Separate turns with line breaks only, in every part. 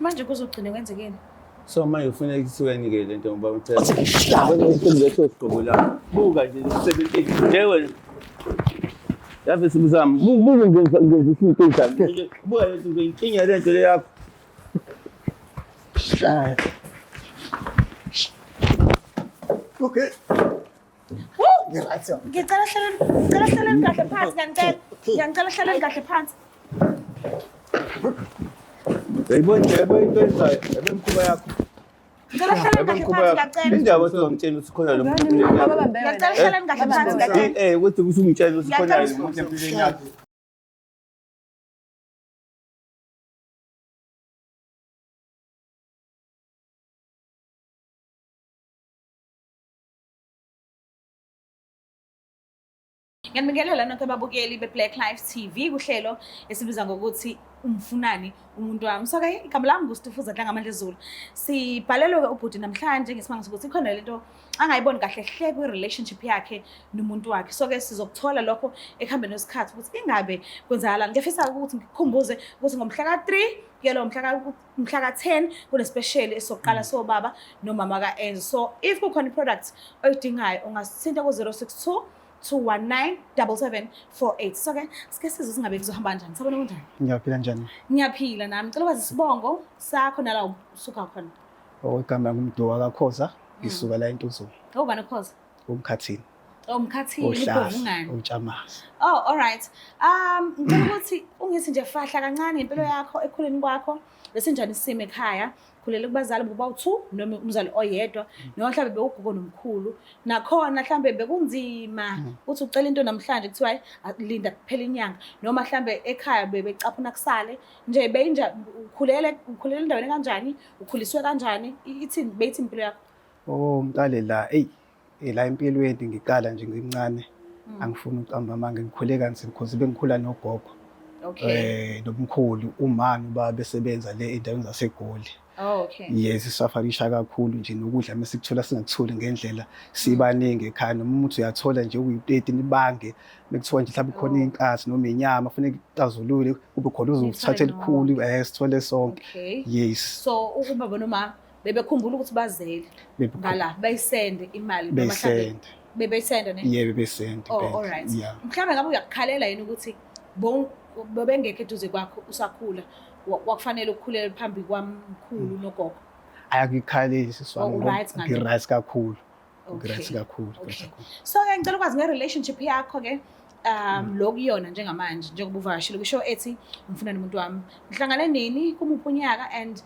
Manje kuzogcina kwenzekeni?
So manje ufuna kusukeni-ke le nto ngoba uthela.
Othi ngishaye.
Leso sigqoko la. Buka nje 17 nje wena. Yazi sibuzami. Buka nje ngenza isinto enjani. Buka le nto inkinga le nto le yakho.
Shaya. Okay. Ngi-right.
Ngicela hlaleni, ngicela hlaleni kahle phansi, ngiyanicela. Ngiyanicela hlaleni kahle phansi.
Uyayibona nje yabo into enzayo, yabo imikhuba yakho.
Ngicela hlaleni
Yabo
kahle
imikhuba
phansi,
yakho.
ngiyacela.
Indaba usuzongitshela ukuthi khona lo muntu empilweni yakho.
Ngiyacela hlaleni kahle phansi, ngiyacela.
Eh, ukuthi usungitshela ukuthi khona
Ngiyacela
lo muntu empilweni yakho.
Ngiyanibingelela nonke ababukeli be-Black Life TV kuhlelo esibiza ngokuthi umfunani umuntu wami. So-ke igama lami nguStufuza Dlangamandla Zulu. Sibhalelwe-ke ubhuti namhlanje ngesimanga sokuthi ikhona lento angayiboni kahle hle kwi-relationship yakhe nomuntu wakhe. So-ke sizokuthola lokho ekuhambeni kwesikhathi ukuthi ingabe kwenzakalani. Ngiyafisa ukuthi ngikukhumbuze ukuthi ngomhla ka-3 kuyelo mhla ka-10 kunespecial esizoqala sobaba nomama ka-Enzo. So if kukhona i-product oyidingayo ungasithinta ku-062 219 7748. So ke sike sizwe singabe kuzohamba kanjani. Sabona kunjani?
Ngiyaphila njani?
Ngiyaphila nami. Ngicela ukwazi isibongo sakho nala usuka khona.
Oh, igama ngumduwa kaKhoza, ngisuka la eNtuzuma,
Ubani ukhoza?
umkhathini,
Oh, Mkhathini,
ohlaza,
uBhovungane.
utshamazi.
Oh, all right. Ngicela ukuthi ungithi nje fahla kancane ngempilo yakho ekhuleni kwakho. Besinjani isimo ekhaya? Khulele kubazali boba u2 noma umzali oyedwa noma mhlawumbe bewugogo nomkhulu. Nakhona mhlawumbe bekunzima ukuthi ucela into namhlanje kuthiwa hayi, linda kuphela inyanga noma mhlawumbe ekhaya bebecaphuna kusale nje beyinja ukhulele endaweni kanjani? Ukhuliswe kanjani? Ithini beyithini impilo yakho?
Oh, ngiqale la, eyi, la empilweni ngiqala nje ngimncane. Angifuni ukuqamba amanga, ngikhule kanzima because bengikhula nogogo. Nomkhulu, uma nobaba besebenza le endaweni zaseGoli.
Oh, okay.
Yes, sisafarisha kakhulu nje nokudla mesikuthola singakutholi ngendlela sibaningi ekhaya noma umuthi uyathola nje ukuyipleti nibange mekuthiwa nje mhlawumbe khona inkathi noma inyama kufanele kuxazulule kube khona uzothatha elikhulu sithole sonke.
Okay.
Yes.
So ubaba noma bebekhumbula ukuthi bazele ngala bayisende imali noma mhlawumbe
Beyisende.
bebeyisenda ne?
Yebo bebesende.
Oh,
impela.
all right.
Yeah.
Mhlawumbe ngabe uyakukhalela yini ukuthi bebengekho eduze kwakho usakhula wakufanele ukukhulele phambi kwamkhulu nogogo.
Ayakikhaleli sisi wami
Oh,
ngoba
right ngale.
ngi-right kakhulu.
Okay.
Ngi-right kakhulu.
Okay.
Right kakhulu.
So ke ngicela ukwazi nge-relationship yakho ke lokuyona njengamanje njengoba uvakashile kusho ethi ngifuna nomuntu wami. Nihlangane nini kumuphi unyaka and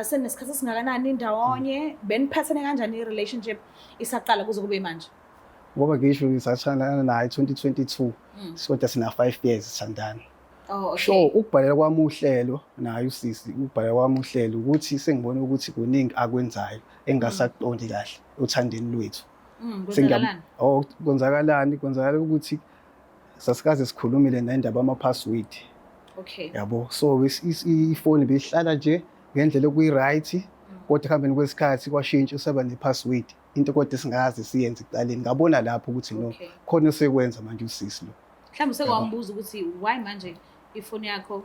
senesikhathi esingakanani ndawonye beniphathene kanjani i-relationship isaqala kuze kube manje?
Ngoba ngisho ngisathandana naye 2022 kodwa sina 5 years sithandana.
Oh, okay.
Sure, ukubhalela kwami uhlelo naye usisi, ukubhalela kwami uhlelo ukuthi sengibona ukuthi kuningi akwenzayo engingasakuqondi kahle othandeni lwethu.
Kwenzakalani?
Oh, kwenzakalani? Kwenzakala ukuthi sasikaze sikhulumile nendaba ama-password.
Okay.
Yabo. So ifoni beyihlala nje ngendlela okuyi-right kodwa ekuhambeni kwesikhathi kwashintsha usaba ne-password. Into kodwa esingazi siyenze ekuqaleni. Ngabona lapho ukuthi no
Okay.
khona osekwenza manje usisi lo.
Mhlawumbe sekwambuza ukuthi why manje ifoni yakho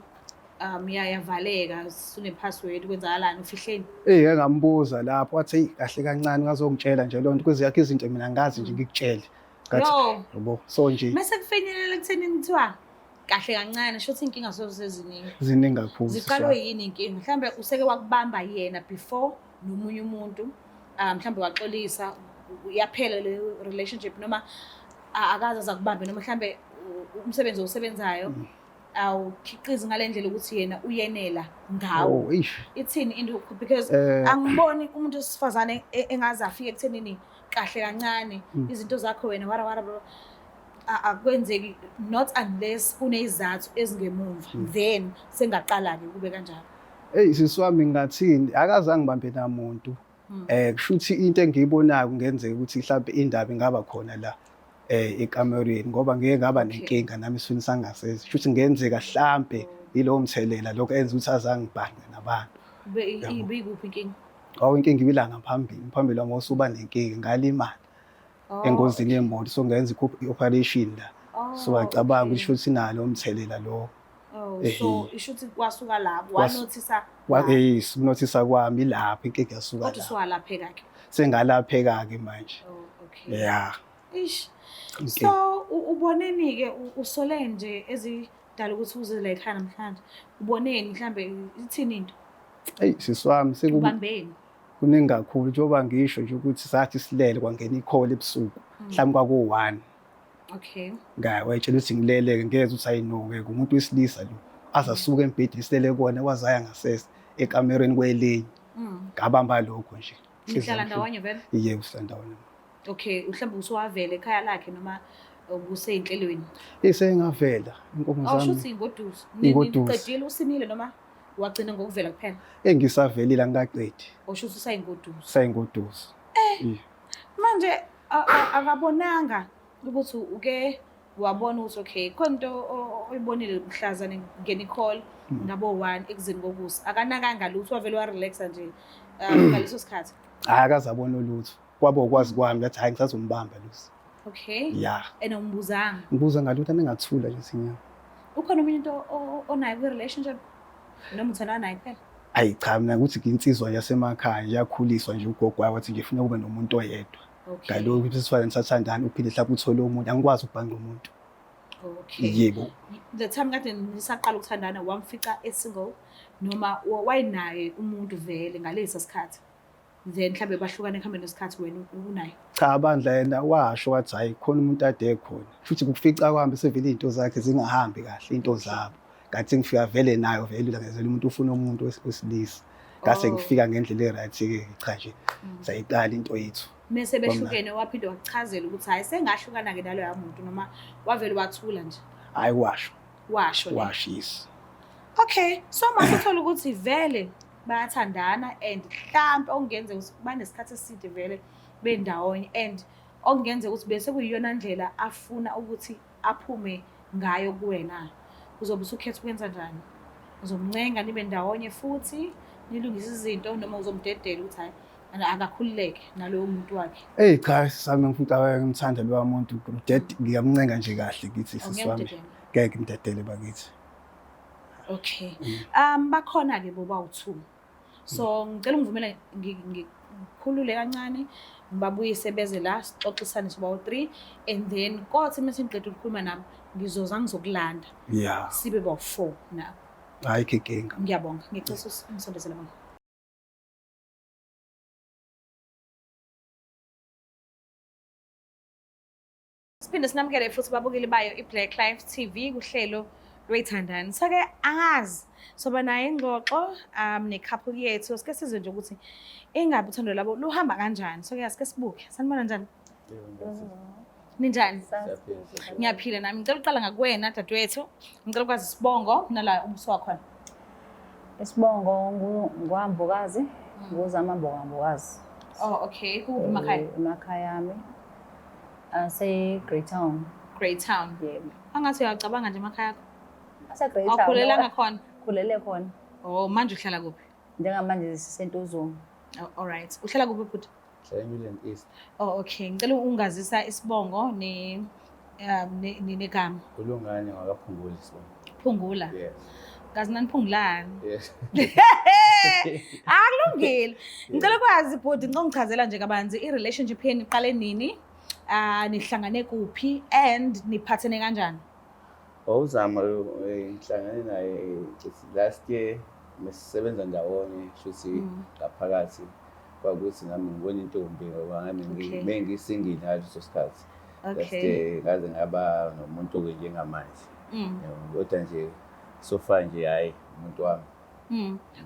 yavaleka sune password kwenzakalani ufihleni?
Eh ngeke ngambuza lapho wathi hey kahle kancane ungazongitshela nje lonto kwezi yakho izinto mina ngazi nje ngikutshele. Ngathi
Yo.
yabo so nje
Mase kufinyelela ekutheni kuthiwa kahle kancane sho ukuthi inkinga seziningi.
Ziningi kakhulu.
Ziqalwe yini inkinga? Mhlawumbe useke wakubamba yena before nomunye umuntu mhlawumbe waxolisa yaphela le relationship noma akaze azakubambe noma mhlawumbe umsebenzi owusebenzayo awukhiqizi ngale ndlela ukuthi yena uyenela ngawo.
Oh, eish.
Ithini into because angiboni umuntu wesifazane engaze afike ekuthenini kahle kancane izinto zakho wena wara wara bro akwenzeki not unless kunezizathu ezingemumva then sengaqala-ke kube kanjalo.
Hey sisi wami ngingathini akaze angibambe namuntu. Kusho ukuthi into engiyibonayo kungenzeka ukuthi mhlawumbe indaba ingaba khona la ekamerweni ngoba ngeke ngaba nenkinga nami esifini sangasese. Kusho ukuthi kungenzeka mhlambe yilowo mthelela lokho enza ukuthi azangibhanqe nabantu.
Ibikuphi inkinga?
Awu inkinga ibila ngaphambili, umphambili wami wasuba nenkinga ngalimala engozini yemoto so ngenza i-operation la. So ngacabanga ukuthi shuthi nalo umthelela lo.
Oh,
Ehhe.
so isho ukuthi kwasuka lapho wanothisa
Yes, ukunothisa kwami ilapho inkinga yasuka
kodwa
lapho.
usuwalapheka ke.
Sengalapheka-ke manje.
Oh, okay.
Yeah.
Ish.
Okay.
So uboneni ke usole nje ezidala ukuthi uze la ekhaya namhlanje. Uboneni mhlambe ithini into?
Eyi sisi wami
Ubambeni.
Kuningi kakhulu njengoba ngisho nje ukuthi sathi silele kwangena ikholi ebusuku. Mhlawumbe kwaku-1.
Okay.
Wayetshela ukuthi ngilele-ke ngezwa ukuthi ayinuke umuntu wesilisa lo. Aze asuke embhedeni silele kuwona waze aya ngasese ekamerweni kwelinye. Ngabamba lokho nje.
Nihlala ndawonye vele?
Yebo, sihlala ndawonye.
Okay, mhlawumbe usuwavela ekhaya lakhe noma ubuseyinhlelweni?
Sengavela inkomo
Awusho
zami.
ukuthi ingoduso.
Ingoduso.
Niqedile usimile noma wagcina ngokuvela kuphela?
Engisavelile angikaqedi.
Usho ukuthi usayingoduso.
Sayingoduso.
Manje akabonanga ukuthi uke wabona ukuthi okay khona into oyibonile mhlazane ngena i-call ngabo 1 ekuzeni kokusa. Akanakanga lutho, wavele wa relaxa nje ngaleso sikhathi.
Hayi, akazabona lutho. Kwaba ukwazi kwami ngathi hayi ngisazombamba lutho.
Okay.
Yeah.
And umbuzanga.
Ngibuza ngalutho ningathula nje sinyama.
Ukhona omunye into onayo kwi relationship? Noma uthandana naye kuphela?
Ayi cha, mina ukuthi nginsizwa yasemakhaya yakhuliswa nje ugogo wayo wathi ngifuna kube nomuntu oyedwa.
Okay.
Ngalokho ukuthi sifane nisathandana uphinde mhlawumbe uthole umuntu, angikwazi ukubhanga umuntu.
Okay.
Yebo.
The time kade nisaqala ukuthandana wamfica e-single noma wayenaye umuntu vele ngalesa sikhathi? Then mhlambe bahlukane ekuhambeni kwesikhathi wena unaye.
Cha bandla, yena washo wathi hayi khona umuntu ade ekhona. Futhi kukufica kwami sevele izinto zakhe zingahambi kahle into zabo. Ngathi ngifika vele nayo vele langezela umuntu ufuna umuntu wesilisa. Ngase ngifika ngendlela e-right ke cha nje. Sayiqala into yethu.
Mese behlukene waphinde wakuchazela ukuthi hayi sengahlukana ke naloya muntu noma wavele wathula nje.
Hayi washo.
Washo.
Washo yes.
Okay, so mase uthola ukuthi vele bayathandana and mhlambe okungenzeka ukuthi banesikhathi eside vele bendawonye and okungenzeka ukuthi bese kuyiyona ndlela afuna ukuthi aphume ngayo kuwena. Uzobe usukhetha ukwenza njani? Uzomncenga nibe ndawonye futhi nilungise izinto noma uzomdedela ukuthi hayi akakhululeke nalowo muntu wakhe?
Hey cha, sami ngifuna ngimthanda lowa muntu, ngiyamncenga nje kahle ngithi sisi wami ngeke ngimdedele bakithi.
Okay. Bakhona ke boba u2. So ngicela ungivumele ngikhulule kancane ngibabuyise beze la sixoxisane soba u3 and then kothi mase ngiqeda ukukhuluma nabo ngizoza ngizokulanda.
Yeah.
Sibe ba 4 nabo.
Hayi inkinga.
Ngiyabonga. Ngicela ungisondezele bona. Siphinde sinamukele futhi babukeli bayo iBlack Life TV kuhlelo lwethandani. Sake angazi soba nayo ingxoxo ne-couple yethu sike sizwe nje ukuthi ingabe uthando labo luhamba kanjani. So ke asike sibuke. Sanibona njani? Ninjani? Ngiyaphila nami. Ngicela uqala ngakuwena dadewethu. Ngicela ukwazi isibongo nala ubuso wakhona.
Isibongo ngwambokazi, nguzama Mbokazi.
Oh okay, kuphi emakhaya?
Emakhaya ami ase Greytown.
Greytown.
Yebo.
Angathi uyacabanga nje emakhaya akho.
Ase Greytown.
Awukhulelanga khona?
Khulele khona.
Oh, manje uhlala kuphi?
Njengamanje sisentuzuma.
Oh, all right. Uhlala kuphi bhuti?
Ngihlala eMidland East.
Oh, okay. Ngicela ungazisa isibongo ne negama.
Kulungane ngakaphunguli isibongo.
Phungula.
Yes.
Kazi naniphungulani?
Yes.
Akulungile. Ngicela ukwazi bhuti, ngicela ungichazela nje kabanzi i-relationship yenu iqale nini? Nihlangane kuphi and niphathene kanjani?
Wawuzama ngihlangane naye last year mesisebenza ndawonye futhi ngaphakathi kwakuthi nami ngibona intombi ngoba ngami bengisingile ngaleso sikhathi. Last year ngaze ngaba nomuntu-ke njengamanje. Kodwa nje so far nje hhayi umuntu wami.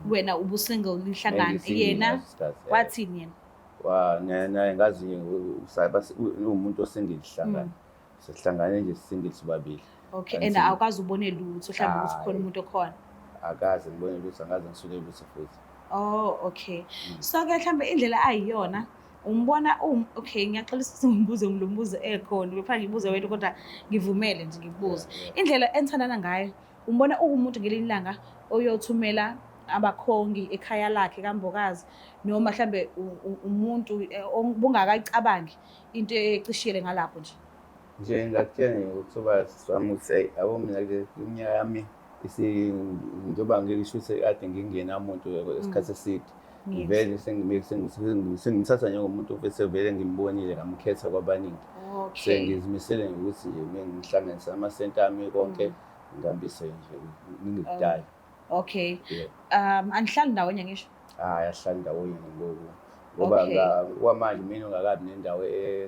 Wena ubusingle nihlangana yena wathini yena?
Naye ngazi umuntu osingile sihlangane. Sihlangane nje single sobabili.
Okay, and awukazi ubone lutho mhlawumbe ukuthi khona umuntu okhona.
Akaze ngibone lutho, angaze ngisuke lutho futhi.
Oh, okay. So ke mhlawumbe indlela ayiyona umbona okay, ngiyaxolisa ukuthi ngibuze lo mbuzo ekhona, bepha ngibuze wena kodwa ngivumele nje ngikubuze. Indlela enithandana ngayo umbona uwumuntu ngelinye ilanga oyothumela abakhongi ekhaya lakhe kaMbokazi noma mhlambe umuntu obungakayicabangi into ecishile ngalapho nje.
Nje ngakutshela nje ngokuthi uba sisi wami ukuthi eyi yabo mina kule minyaka yami Njengoba ngisho ukuthi kade ngingenamuntu isikhathi eside, ngivele sengimthatha njengomuntu bese vele ngimbonile ngamkhetha kwabaningi. Sengizimisele ngokuthi nje mengihlanganisa amasenti ami konke ngihambise nje ngingekudala.
Okay. Anihlali ndawonye ngisho?
Hayi, asihlali ndawonye ngoku. Ngoba kwamanje mina ungakabi nendawo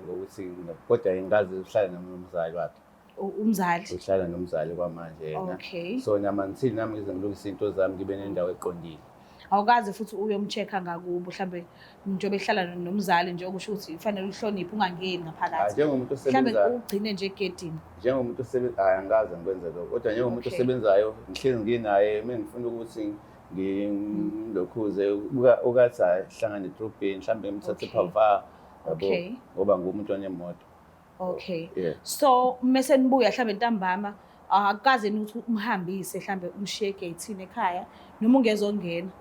ngokuthi kodwa ngikaze uhlale nomzali wakhe.
Umzali?
Uhlala nomzali kwamanje yena. So nama ngithini nami ngize ngilungise into zami ngibe nendawo eqondile.
Awukaze futhi uyomcheck-a ngakubo mhlambe njengoba ehlala nomzali nje okusho ukuthi kufanele uhloniphe ungangeni ngaphakathi.
Njengomuntu
Mhlambe
osebenzayo.
ugcine nje egedini.
Njengomuntu osebenzayo, hayi angikaze ngikwenze lokho. Kodwa njengomuntu osebenzayo ngihlezi nginaye uma ngifuna ukuthi ngilokhuze ukathi ahlangane edrobheni mhlambe ngimthathe phava yabo ngoba ngumuntu onemoto.
Okay. So mese nibuya mhlambe ntambama akukaze ukuthi umhambise mhlambe umshiye egeyithini ekhaya noma ungezongena.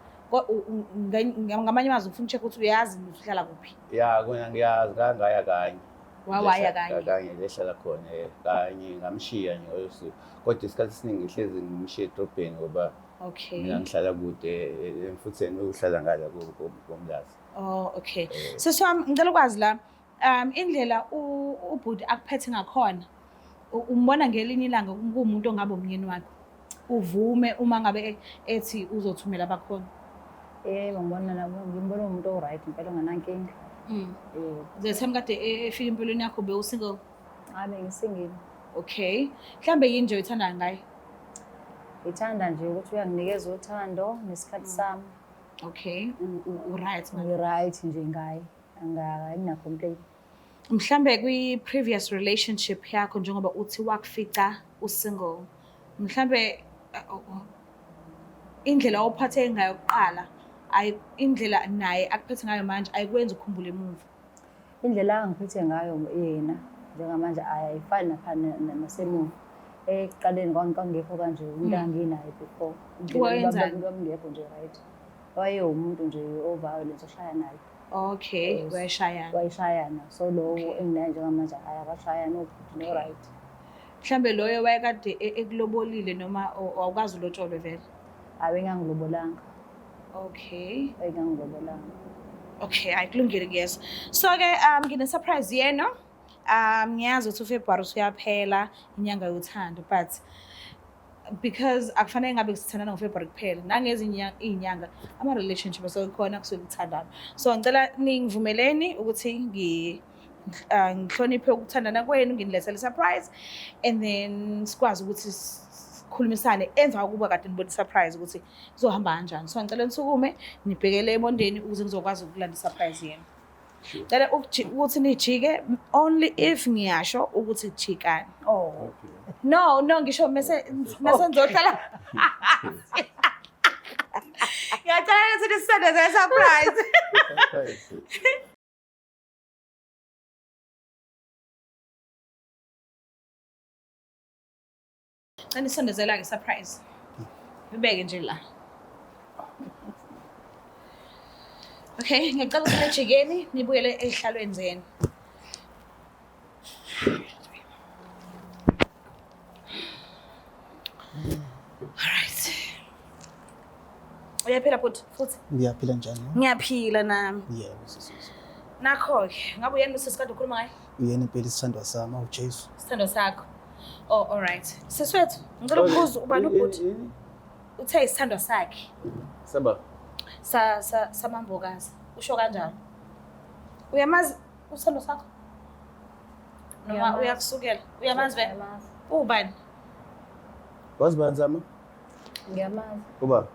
Ngamanye amazwi ngifuna ucheck ukuthi uyazi ukuthi uhlala kuphi.
Ya, kona ngiyazi ngangaya kanye.
Wawaya kanye.
Kanye lehlala khona kanye ngamshiya nje ngosuku. Kodwa isikhathi esiningi ngihlezi ngimshiye edrobheni ngoba mina ngihlala kude futhi yena uhlala ngala koMlazi.
Oh, okay. Sisi wami ngicela ukwazi la indlela ubhuti akuphethe ngakhona umbona ngelinye ilanga kuwumuntu ongabe umyeni wakhe uvume uma ngabe ethi uzothumela abakhona?
Yebo, ngibona ngimbona umuntu o-right impela ongenankinga.
The time kade efika empilweni yakho bewusingle?
Cha, bengisingile.
Okay. Mhlambe yini nje oyithandayo ngaye?
Ngithanda nje ukuthi uyanginikeza uthando nesikhathi sami.
Okay, u-right ngaye?
Ngi-right nje ngaye. Angina-complaint.
Mhlambe kwi-previous relationship yakho njengoba uthi wakufica usingle, mhlambe indlela ophathe ngayo kuqala, indlela naye akuphethe ngayo manje ayikwenzi ukukhumbula emuva?
Indlela angiphethe ngayo yena njengamanje ayifani nasemuva. Ekuqaleni kwangekho kanje umuntu anginaye before.
Wayenzani?
Kwakungekho nje right. Wayewumuntu nje o-violent oshaya naye.
Okay, wayeshayana.
Wayeshayana. So lowo enginaye njengamanje akashayani ubhuti no right.
Mhlambe loyo wayekade ekulobolile noma awukazi ulotsholwe vele?
Hayi, bengangilobolanga.
Okay.
Bengangilobolanga.
Okay, hayi kulungile kuyezwa. So ke ngine surprise yeno. Ngiyazi ukuthi uFebruary usuyaphela inyanga yothando, but because akufanele ngabe sithandana ngoFebruary kuphela, nangezinye iy'nyanga ama-relationship asuke khona kusuke kuthandana. So ngicela ningivumeleni ukuthi ngihloniphe ukuthandana kwenu, nginilethele surprise and then sikwazi ukuthi sikhulumisane emva kokuba kade nibone surprise ukuthi kuzohamba kanjani. So ngicela nisukume nibhekele ebondeni ukuze ngizokwazi ukulanda surprise yenu. Ngicela ukuthi nijike only if ngiyasho ukuthi jikani.
Oh.
No, no, ngisho mese nizohlala. Ngiyacela ukuthi nisondeze surprise. Ngicela nisondezela ke surprise. Ibeke nje la. Okay, ngiyacela ukuthi nijikeni nibuyele ezihlalweni zenu. All right. Uyaphila bhuti futhi?
Ngiyaphila njani?
Ngiyaphila nami.
Yebo sisi.
Nakho ke, ngabe uyena usisi kade ukhuluma ngaye?
Uyena impela isithandwa sami, awu Jesu.
Isithandwa sakho. Oh, all right. Siswethu, ngicela ukubuza ubani ubhuti? Uthe isithandwa sakhe.
Samba.
Sa sa samambokazi. Usho kanjalo. Uyamazi usithandwa sakho? Noma uyakusukela? Uyamazi vele? Ubani?
Wazi bani Zama?
Ngiyamazi.
Uba?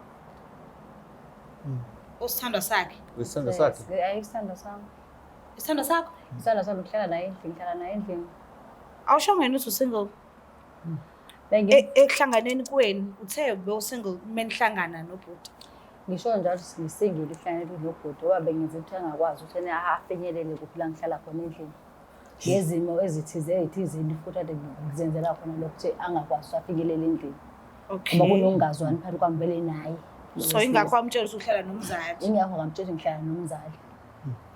Usithandwa sakhe.
Isithandwa sakhe?
Ayi, isithandwa sami.
Isithandwa sakho?
Isithandwa sami ngihlala naye endlini, ngihlala naye endlini.
Awusho ngani ukuthi usingle? Ekuhlanganeni kwenu uthe bewusingle menihlangana nobhuti.
Ngisho njalo ukuthi ngisingile ekuhlanganeni nobhuti ngoba bengenza ukuthi angakwazi ukuthi ena afinyelele kuphi la ngihlala khona endlini. Ngezimo ezithize ezithizeni futhi ade ngizenzela khona lokho ukuthi angakwazi ukuthi afinyelele endlini. Ngoba kunokungazwani phakathi kwami vele naye.
So ingakho wamtshela ukuthi uhlala nomzali.
Ingakho ngamtshela ukuthi ngihlala nomzali.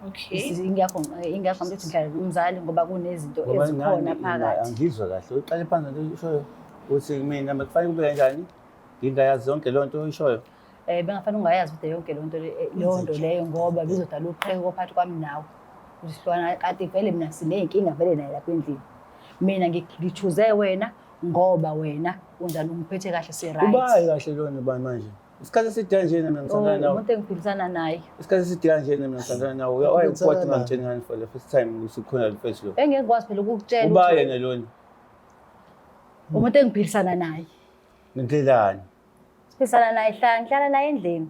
Okay.
Ingakho ngamtshela ukuthi ngihlala nomzali ngoba kunezinto ezikhona phakathi.
Angizwa kahle. Uqale phansi nje usho ukuthi mina bekufanele kube kanjani? Ngingayazi yonke leyo nto oyishoyo.
Bengafanele ungayazi ukuthi yonke leyo nto leyo nto leyo ngoba bizodala uqheko phakathi kwami nawe. Usihlwana kade vele mina siney'nkinga vele naye lapha endlini. Mina ngi-choose wena ngoba wena unjani ungiphethe kahle si-right.
Ubayi kahle lona ubani manje? Isikhathi eside kanjena mina ngithandana nawe.
Umuntu engiphilisana naye.
Isikhathi eside kanjena mina ngithandana nawe. Why ukwati ungangitsheli ngani for the first time ukuthi ukhona lo mfethu lo?
Engeke ngikwazi phela ukukutshela.
Uba yena lona.
Umuntu engiphilisana naye.
Ngendlelani?
Siphilisana naye hlala ngihlala naye endlini.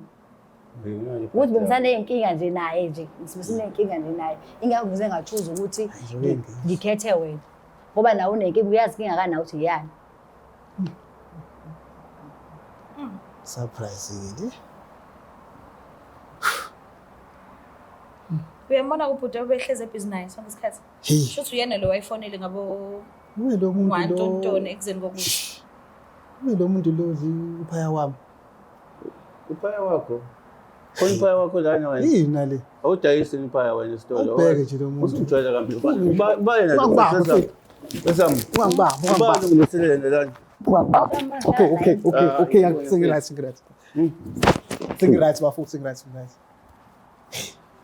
Ukuthi bengisaney'nkinga nje naye nje, ngisiney'nkinga nje naye. Ingakho ngize nga-choose ukuthi ngikhethe wena. Ngoba nawe unenkinga uyazi inkinga kanawe ukuthi iyani.
Surprise le.
Uyambona ubhuti obehlezi ebhizi naye sonke isikhathi.
Hey,
Shuthi uyena lo wayifonele ngabo
uye lo muntu
one
lo.
tontoni ekuzeni kokuthi.
Uye lo muntu lo uphaya wami.
Uphaya wakho. Khona uphaya wakho lana wena.
Yini nale?
Awudayisi uphaya wena esitolo.
Awubheke nje lo muntu.
Usujwayela kambi. Uba yena.
Ungangibambi, mfethu.
Wesami.
Ungangibambi,
Uba
ungangibambi.
ngilethele lana.
Ungangibambi. Okay,
Ah,
sengi-right, sengi-right. Sengi-right bafo, sengi-right, sengi-right.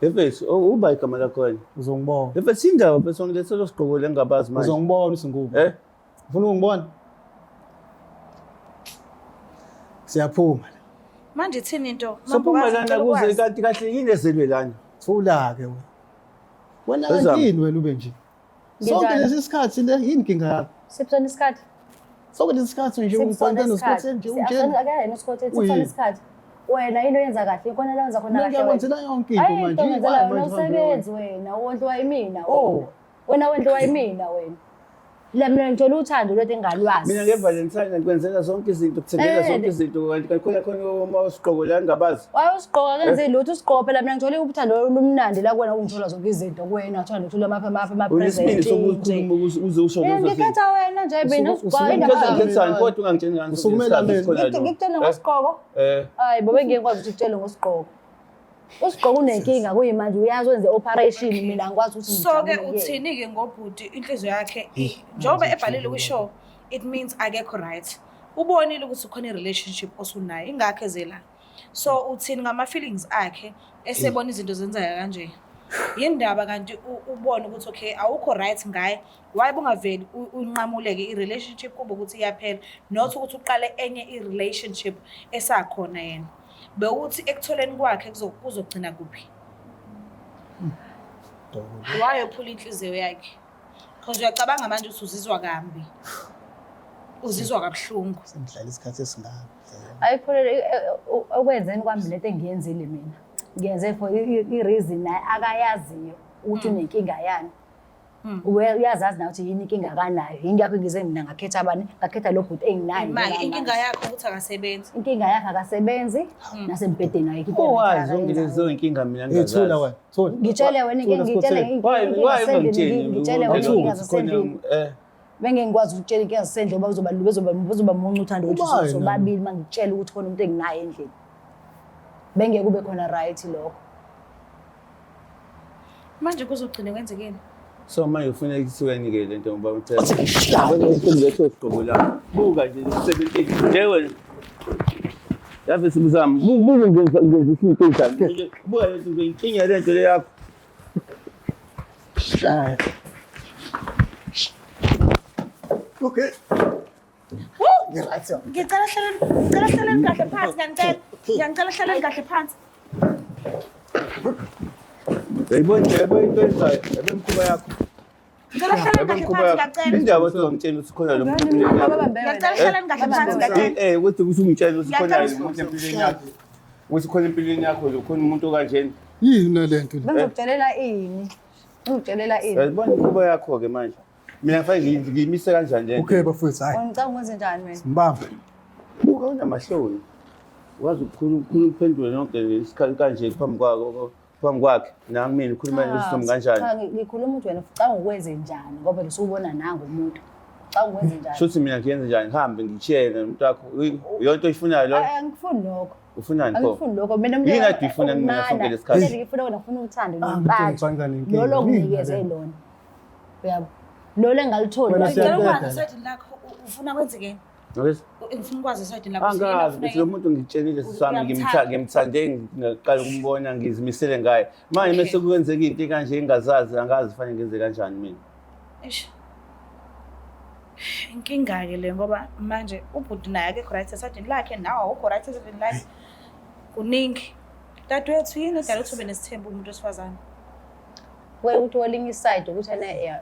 Mfethu, uba igama lakho wena.
Uzongibona.
Mfethu indaba mfethu ngilethele usigqoko lengabazi manje.
Uzongibona usingubo.
Eh?
Ufuna ukungibona? Siyaphuma la.
Manje ithini into?
Sophuma
Mambokazi,
lana
ngicela
kuze
ukwazi.
kanti kahle yini ezelwe lana.
Thula-ke wena. Wena
Wezami.
kanti yini wena ube nje? Sonke
Nginjani?
lesi sikhathi le yini inkinga yakho?
Sipsona isikhathi.
Sonke lesi sikhathi nje
Sipsona
ukwantana
isikhathi.
usikhathi nje unjena.
Akayena usikhotheni, sipsona
Uyini?
isikhathi. Wena into oyenza kahle, ikhona la wenza khona
Mina
kahle wena.
ngiyakwenzela yonke into
Hayi,
manje.
into ongenzela
Why
yona
manje uhambe
usebenzi wena, wondliwa yimina
Oh.
wena. Wena wondliwa yimina wena. La mina ngithola uthando lwethu engingalwazi.
Mina ngeValentine ngikwenzela zonke izinto, kuthengela
Eh,
zonke izinto kanti khona khona uma usigqoko la ngingabazi.
Waye usigqoka kenze lutho usigqoka phela mina ngithole uthando olumnandi la kuwena ungithola zonke izinto kuwena ngithola ngithola amapha amapha
Unesibindi
ama-present
sokukhuluma uze usho lezo zinto.
Ngikhetha wena nje mina usigqoka indaba
Ngikhetha ngikhethani kodwa ungangitsheli ngani
Usukumela mina.
Ngikutshela ngosigqoko.
Eh.
Hayi bo bengeke ngikwazi ukuthi ngikutshele ngosigqoko. Usigqoko unenkinga kuyimanje uyazi wenze operation mina angikwazi ukuthi
So ke
ngijabule kuyena.
uthini ke ngobhuti inhliziyo yakhe njengoba ebhalile kwi-show it means akekho right. Ubonile ukuthi khona i-relationship osunayo ingakho eze la. So uthini ngama-feelings akhe esebona izinto zenzeka kanje? Yindaba kanti ubone ukuthi okay awukho right ngaye why bungaveli unqamuleke i-relationship kube ukuthi iyaphela not ukuthi uqale enye i-relationship esakhona yena. Bewuthi ekutholeni kwakhe kuzogcina kuphi? Wayophula inhliziyo yakhe. Because uyacabanga manje ukuthi uzizwa kambi. Uzizwa kabuhlungu.
Sengidlala isikhathi esingaka.
Ayipholele okwenzeni kwami lento engiyenzile mina. Ngiyenze for i-reason naye akayaziyo ukuthi unenkinga yani. Uyazazi nawe ukuthi yini inkinga akanayo. Yingakho ngize mina ngakhetha abani, ngakhetha lo bhuti enginaye.
Imali
njengamanje.
inkinga yakho ukuthi akasebenzi.
Inkinga yakhe akasebenzi nasembhedeni ayikho into
Owazi
eraythi
zonke
akayenzayo.
lezo inkinga mina
Hey, thula
ngingazazi.
wena. Thula.
Ngitshele wena
Thula,
inkinga ngitshele
Sikhotheni.
Why
inkinga
why
zasendlini,
ungangitsheli?
ngitshele wena inkinga
Ukuthi
zasendlini.
khona eh
Bengeke ngikwazi ukutshela inkinga zasendlini ngoba kuzoba muncu uthando wethu
Ubani
sobabili uma ngikutshela ukuthi khona umuntu enginaye endlini. Bengeke kube khona right lokho.
Manje kuzogcina kwenzekeni?
So manje ufuna kuthiweni ke lento ngoba uthela.
Athi ngishaye.
Leso sigqoko la. Buka nje u-17 nje wena. Yabe sibuzami. Buka ngenza izinto enjani. Buka lento ngiyinkinga lento le yakho.
Shaya. Okay. Ngi-right yona.
Ngicela hlaleni, ngicela hlaleni kahle phansi ngiyanicela. Ngiyanicela hlaleni kahle phansi.
Yayibona nje yabo into enzayo, yabo imikhuba yakho.
Ngicela hlaleni
Yabo
kahle
imikhuba
phansi
yakho.
ngiyacela.
Indaba usizongitshela ukuthi khona lo muntu empilweni yakho.
Ngiyacela hlaleni kahle phansi ngiyacela.
Eh ukuthi usungitshela ukuthi khona
Ngiyacela
lo muntu empilweni yakho. Ukuthi khona empilweni yakho lo khona umuntu okanjena.
Yini le nto le?
Bengizokutshelela ini? Ngikutshelela ini?
Yayibona imikhuba yakho ke manje. Mina kufanele ngiyimise kanjani le nto?
Okay bafowethu, hayi.
Wena ngicabanga ukwenze njani wena?
Mbambe.
Buka unamahloni. Wazi ukukhuluma uphendule yonke isikhathi kanje phambi kwakho phambi kwakhe nami mina ukhuluma nesizoma kanjani.
Cha, ngikhuluma ukuthi wena ucabanga ukwenze njani ngoba phela usubona nangu umuntu. Ucabanga ukwenze njani?
Shuthi mina ngiyenze njani ngihambe ngitshele nomuntu wakho yonke oyifunayo lo
Ay, Angifuni lokho.
ufunani pho?
Angifuni lokho. Mina
Yini kade uyifuna kumina sonke lesikhathi?
Mina ngifuna wena ngifuna uthando
Ah,
nempatho.
ngicabanga nenkinga.
Lolo
Yini
nginikeze
le?
lona. Uyabo? Lolo engalitholi.
Wena
Ngicela
siyabheda
ukwazi
la.
usayidini lakho ufuna kwenzekeni?
Ngakho
Ngifuna ukwazi esayidini lakho ukuthi yini
Angazi
ofuna
ukuthi lo muntu ngitshelile sisi wami
Uyamthanda.
ngimthande ngaqala ukumbona ngizimisele ngaye. Manje
Okay.
mase kwenzeka into kanje engazazi angazi fanele ngenze kanjani mina.
Eish. Inkinga-ke le ngoba manje ubhuti naye akekho right esayidini lakhe nawe awukho right esayidini lakhe. Kuningi. Dadewethu yini edala ukuthi ube nesithembu umuntu wesifazane?
Kuye ukuthi welinye iside ukuthi ena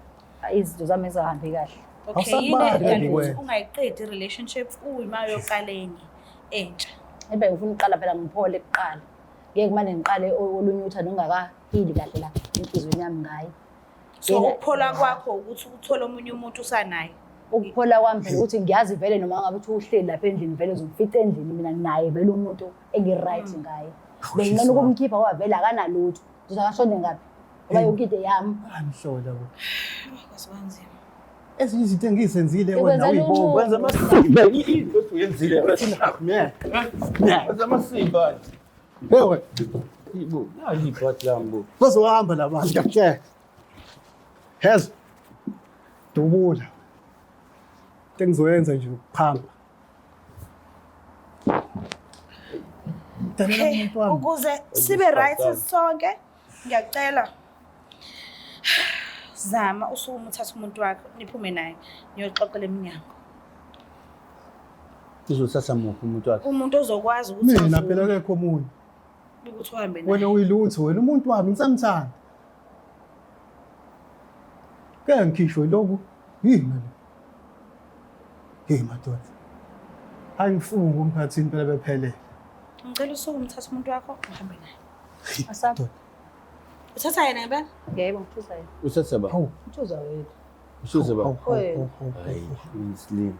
izinto zami ezingahambi kahle.
Okay, yini
Awusakubali
edala ukuthi
wena.
ungayiqedi i-relationship uyima yoqala enye entsha?
Ebe ngifuna ukuqala phela ngiphole kuqala. Ngeke kumane ngiqale olunye uthando ngingakahili kahle la enhliziyweni yami ngaye.
So
Yena-
ukuphola kwakho ukuthi uthole omunye umuntu usanaye.
Ukuphola kwami phela ukuthi ngiyazi vele noma ngabe uthi uhleli lapha endlini vele uzomfica endlini mina naye vele umuntu engi-right ngaye. Benginqena ukumkhipha ngoba vele akanalutho. Ngizothi akashone ngaphi? Ngoba yonke into eyami.
Angihlola bo.
Kwaze kwanzima.
Ezinye izinto engizenzile wena
Ukwenzela
uyibonga.
umuntu.
Wenza amasimba into osuyenzile wena.
Yeah.
Wenza amasimba.
Hey wena.
Ibo, nayi ibhadi lami bo.
Bazohamba labantu ngiyakutshela. Hez. Dubula. Into engizoyenza nje ukuphamba. Dalela
Okay,
umuntu wami.
ukuze sibe right sonke ngiyacela zama usukume uthathe umuntu wakho niphume naye niyoxoxela eminyango.
Uzothatha muphi umuntu wakhe?
Umuntu ozokwazi ukuthi
Mina
avume
phela akekho omunye.
ukuthi uhambe
Wena
naye.
uyilutho wena umuntu wami ngisamthanda. Ke ngikhishwe lokhu yini le? Hey madoda. Angifungi umphathini phela bephelele.
Ngicela usukume uthathe umuntu wakho uhambe naye.
Asapho.
Madoda.
Uthatha yena ngempela?
Yebo, ngithuza yena.
Uthatha ba?
Hawu.
Ngithuza wena.
Usuze ba?
Hawu, hawu, hawu,
Hayi,
hawu.
ngisilima.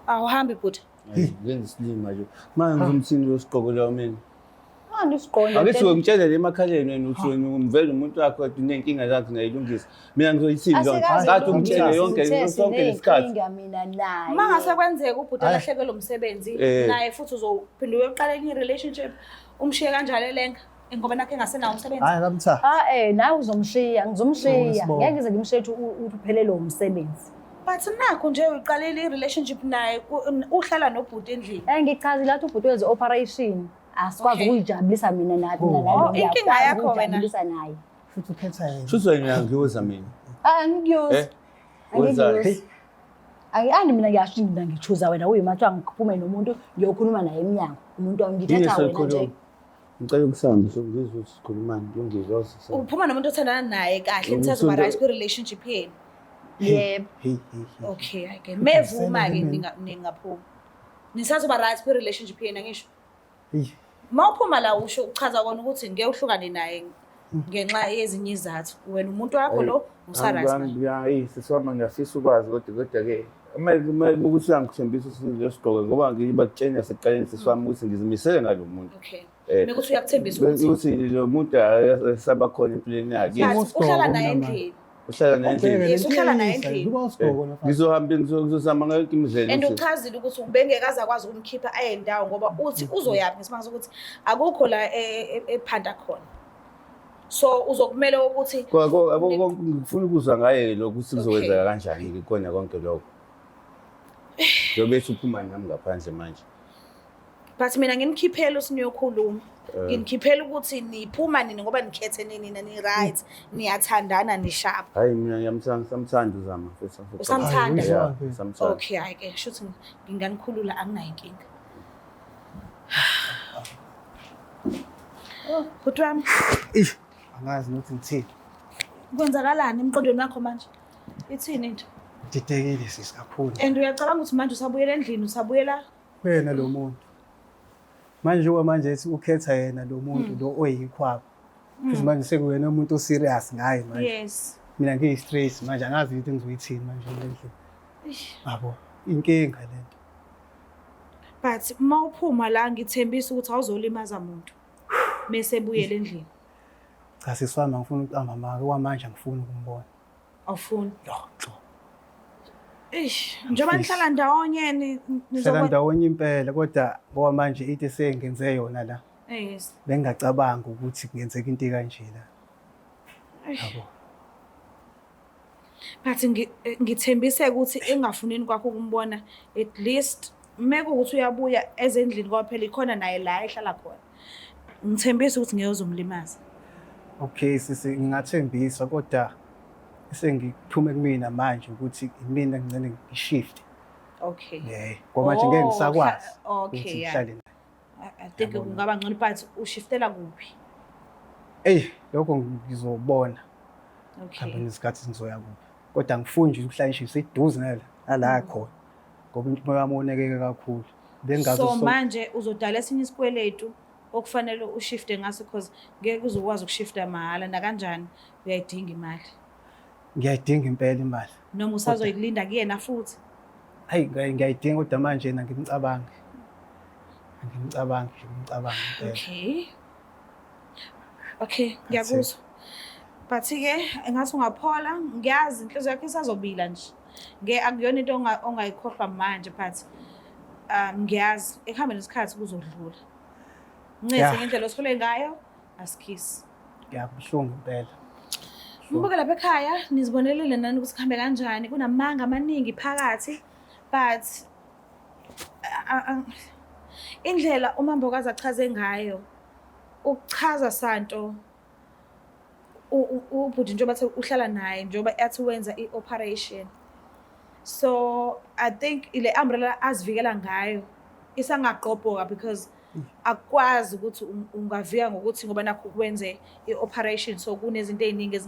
Awuhambi bhuti.
Hayi, ngenza isilima nje. Manje ngizomthini lo sigqoko lawo mina?
Manje usiqonde.
Ake siwe ngitshele le emakhaleni wena uthi wena umvele umuntu wakho kade unenkinga zakhe ngayilungisa. Mina ngizoyithini loo nto?
Asikaze
Kade ungitshele yonke sonke lesikhathi.
Sinenkinga mina naye.
Uma ngase kwenzeka ubhuti
Hhayi.
alahlekelwe umsebenzi
Eh.
naye futhi uzophinde uyoqala enye i-relationship umshiye kanjalo elenga ngoba nakho engasenawo umsebenzi.
Hayi akamthatha.
Ah eh nawe uzomshiya, ngizomshiya.
Sibonga.
Ngeke ngize ngimshiye ukuthi uthi uphelelwe umsebenzi.
But nakho nje uqalile i-relationship naye uhlala nobhuti endlini.
Eh ngichazile lathi ubhuti wenze operation. Asikwazi ukuyijabulisa mina nathi
Oh.
mina
Oh, inkinga yakho wena.
Ukujabulisa naye.
Futhi ukhetha yena.
Shuthi wena ngiyoza mina.
Ah angikuyuzi.
Eh? Wenzani?
Angikuyuzi. Ani mina ngiyasho mina ngichuza wena uyima kuthiwa ngiphume nomuntu ngiyokhuluma naye emnyango. Umuntu wami
Yini
ngithatha wena nje.
esikhuluma? Ngicela ukusambe sokuzwe ukuthi sikhulumani lungile wase.
Uphuma nomuntu othandana naye kahle nisazoba right kwi-relationship yenu.
Yebo.
Hey hey hey.
Okay, hhayi ke. Mevuma-ke
Mina.
ningaphuma. Nisazoba right kwi-relationship yenu angisho.
Hey.
Uma uphuma la usho uchaza kona ukuthi ngeke uhlukane naye ngenxa yezinye izathu. Wena umuntu wakho lo usa-right naye.
Hayi sisi wami ngiyafisa ukwazi kodwa kodwa-ke uma ukuthi uyangithembisa ukuthi lesigqoko ngoba ngibakutshela sekuqaleni sisi wami ukuthi ngizimisele ngalo muntu.
Okay.
Eh,
Mekuthi uyakuthembisa ukuthi
ukuthi lo muntu esaba khona empilweni yakhe.
But
Usigqoko
uhlala naye
mina
endlini.
Uhlala naye endlini.
Yes, uhlala naye endlini.
Kuba usigqoko nofana.
Ngizohamba ngizozama ngayo yonke imizelo.
And
ukuthi-
uchazile ukuthi ubengeke aze akwazi ukumkhipha aye ndawo ngoba uthi uzoyaphi ngesimanga sokuthi akukho la ephanda khona. So uzokumele ukuthi
Ngifuna ukuzwa ngaye lokhu ukuthi kuzokwenzeka kanjani kona konke lokho. Njengoba ethi uphuma nami ngaphandle manje.
But mina nginikhiphela ukuthi niyokhuluma. Nginikhiphela ukuthi niphuma nini ngoba nikhethe nini nina ni right, niyathandana ni sharp.
Hayi mina ngiyamthanda samthanda uzama futhi.
Usamthanda?
Yeah, samthanda.
Okay, hayi ke shuthi nginganikhulula anginayo inkinga. Bhuti wami,
Ish. Angazi nokuthi ngithini.
kwenzakalani emqondweni wakho manje? Ithini into?
Didekile sisi kakhulu.
And uyacabanga ukuthi manje usabuyela endlini, usabuyela
Wena lo muntu. Manje njengoba manje ethi ukhetha yena lo muntu lo oyikhwaba. Futhi manje sekuyena umuntu oserious ngaye manje.
Yes.
Mina ngiyi-straight manje angazi into engizoyithini manje endlini. Yabo, inkinga lento.
But uma uphuma la ngithembisa ukuthi awuzolimaza muntu. Mese ebuyele endlini.
Cha sisi wami angifuni ukuqamba amanga okwamanje angifuni ukumbona.
Awufuni.
Lotho.
Eish, njengoba nihlala ndawonye
Hlala
nizoba
ndawonye impela kodwa ngokwamanje into esengenze yona la
Yes.
bengingacabanga ukuthi kungenzeka into ekanje la. Yabo.
But ngithembise ukuthi engafunini kwakho ukumbona at least Mekuwukuthi uyabuya ezendlini ngoba phela ikhona naye la ehlala khona. Ngithembise ukuthi ngeke uzomlimaza.
Okay sisi ngingathembisa kodwa sengiphume kumina manje ukuthi imina ngicela ngishift.
Okay.
Yeah, ngoba manje ngeke
Oh,
ngisakwazi
okay,
ukuthi
yeah.
ngihlale naye.
I think
Yabona.
kungaba ngcono but ushiftela kuphi?
Eyi lokho ngizobona
Okay.
mhlawumbe ngesikhathi ngizoya kuphi. Kodwa angifuni nje ukuhlala ngisho iseduze nala nala khona. Ngoba umoya wami wonakeke kakhulu. Bengingazi
So manje uzodala esinye isikweletu okufanele ushifte ngaso because ngeke uzokwazi ukushifta mahhala nakanjani uyayidinga imali.
Ngiyayidinga impela imali.
Noma usazoyilinda kuyena futhi.
Hayi ngiyayidinga kodwa manje yena angimcabangi. Angimcabangi nje ngimcabangi impela.
Okay. Okay, ngiyakuzwa. But ke engathi ungaphola, ngiyazi inhliziyo yakho isazobila nje. Nge akuyona into ongayikhohlwa manje but ngiyazi ekuhambeni isikhathi kuzodlula. Ncese ngendlela osithole ngayo, asikhisi.
Ngiyabuhlungu impela.
Mbuke lapha ekhaya nizibonelele nani ukuthi kuhambe kanjani, kunamanga amaningi phakathi but indlela uMambokazi achaze ngayo ukuchaza santo ubhuti njengoba athi uhlala naye njengoba athi wenza i-operation so I think ile umbrella azivikela ngayo isangagqobhoka because akukwazi ukuthi ungavika ngokuthi ngoba nakho kwenze i-operation so kunezinto ey'ningi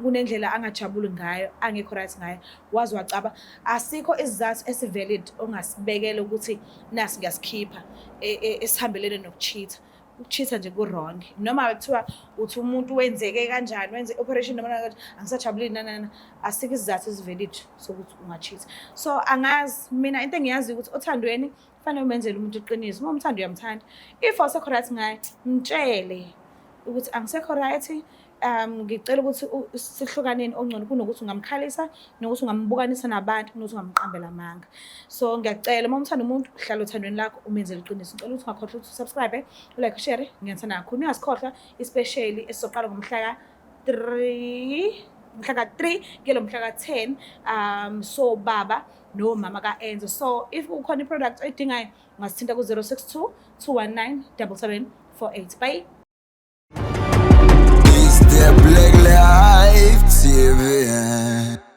kunendlela angajabuli ngayo angekho right ngayo waze wacaba asikho isizathu esivalid ongasibekela ukuthi nasi ngiyasikhipha esihambelene nokucheat. Ukucheat nje ku-wrong noma kuthiwa uthi umuntu wenzeke kanjani wenze i-operation noma kanjani angisajabulile nanana asikho isizathu esivalid sokuthi unga-cheat. So angazi mina into engiyaziyo ukuthi othandweni kufanele umenzele umuntu iqiniso uma umthanda uyamthanda if awusekho right ngaye mtshele ukuthi angisekho right ngicela ukuthi sihlukaneni ongcono kunokuthi ungamkhalisa nokuthi ungambukanisa nabantu kunokuthi ungamqambela amanga. So ngiyacela uma umthanda umuntu uhlala othandweni lakho umenzele iqiniso. Ngicela ukuthi ungakhohlwa ukuthi usubscribe, ulike, ushare. Ngiyathanda kakhulu. Ningasikhohlwa ispecial esizoqala ngomhla ka-3 mhla ka-3 kuyelo mhla ka-10 so baba nomama ka-Enzo. So if kukhona i-product oyidingayo ungasithinta ku-062 219 7748. Bye.
It's the Black Life TV.